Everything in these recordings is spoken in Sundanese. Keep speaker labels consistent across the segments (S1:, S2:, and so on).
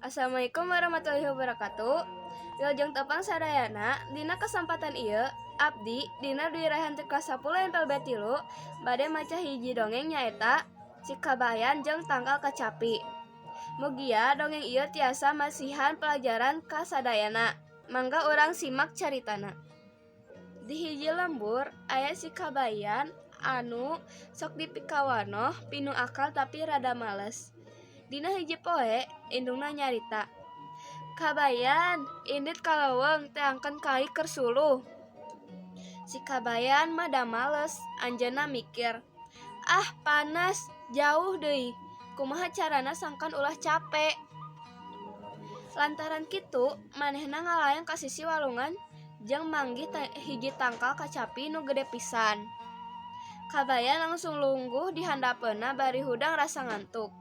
S1: Assalamualaikum warahmatullahi wabarakatuh. Wilujeng tepang sadayana, dina kesempatan ieu abdi Dina Dwi Raihan ti kelas 10 MPLB 3 bade maca hiji dongeng, nyaeta Si Kabayan jeung Tangkal Kacapi. Mugia dongeng ieu tiasa masihan pelajaran ka sadayana. Mangga urang simak caritana. Di hiji lembur aya si Kabayan anu sok dipikawanoh pinuh akal tapi rada males. Dina hiji poe indungna nyarita, "Kabayan, indit ka leuweung teangkeun kai keur suluh." Si Kabayan mah da males, anjeunna mikir, "Ah, panas, jauh deui, kumaha carana sangkan ulah cape?" Lantaran kitu manehna ngalayang ka sisi walungan jeung manggih hiji tangkal kacapi nu gede pisan. Kabayan langsung lungguh di handapeunna bari hudang rasa ngantuk.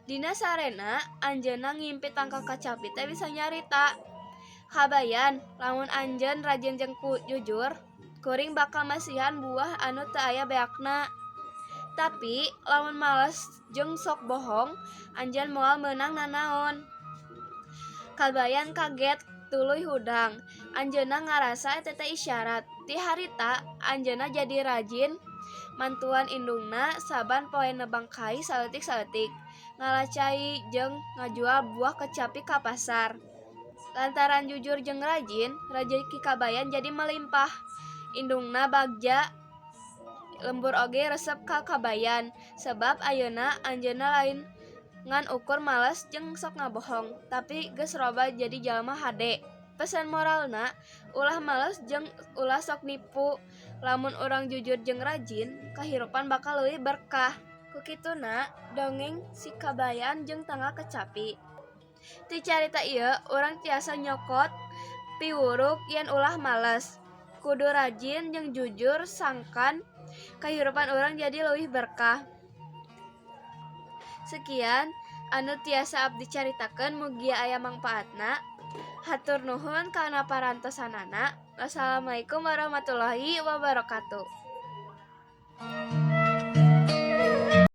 S1: Dina sarena anjeunna ngimpi tangkal kacapi teh bisa nyarita, "Kabayan, lamun anjeun rajin jeung jujur, kuring bakal masihan buah anu teu aya beakna. Tapi lamun males jeung sok bohong, anjeun moal meunang nanaon." Kabayan kaget tuluy hudang. Anjeunna ngarasa eta teh isyarat. Ti harita anjeunna jadi rajin mantuan indungna saban poe nebang kai saeutik-saeutik, ngala cai jeung ngajual buah kecapi ka pasar. Lantaran jujur jeung rajin, rejeki Kabayan jadi melimpah. Indungna bagja, lembur oge resep ka Kabayan sebab ayeuna anjeunna lain ngan ukur males jeung sok ngabohong, tapi geus robah jadi jalma hade. Pesan moralna, ulah males jeung ulah sok nipu. Lamun urang jujur jeung rajin, kahirupan bakal leuwih berkah. Kukituna dongeng Si Kabayan jeung Tangkal Kecapi. Ti carita ieu urang tiasa nyokot piwuruk yen ulah males, kudu rajin jeung jujur sangkan kahirupan urang jadi leuwih berkah. Sekian anu tiasa abdi caritakeun, mugia aya mangpaatna. Hatur nuhun kana parantosanana. Wassalamualaikum warahmatullahi wabarakatuh.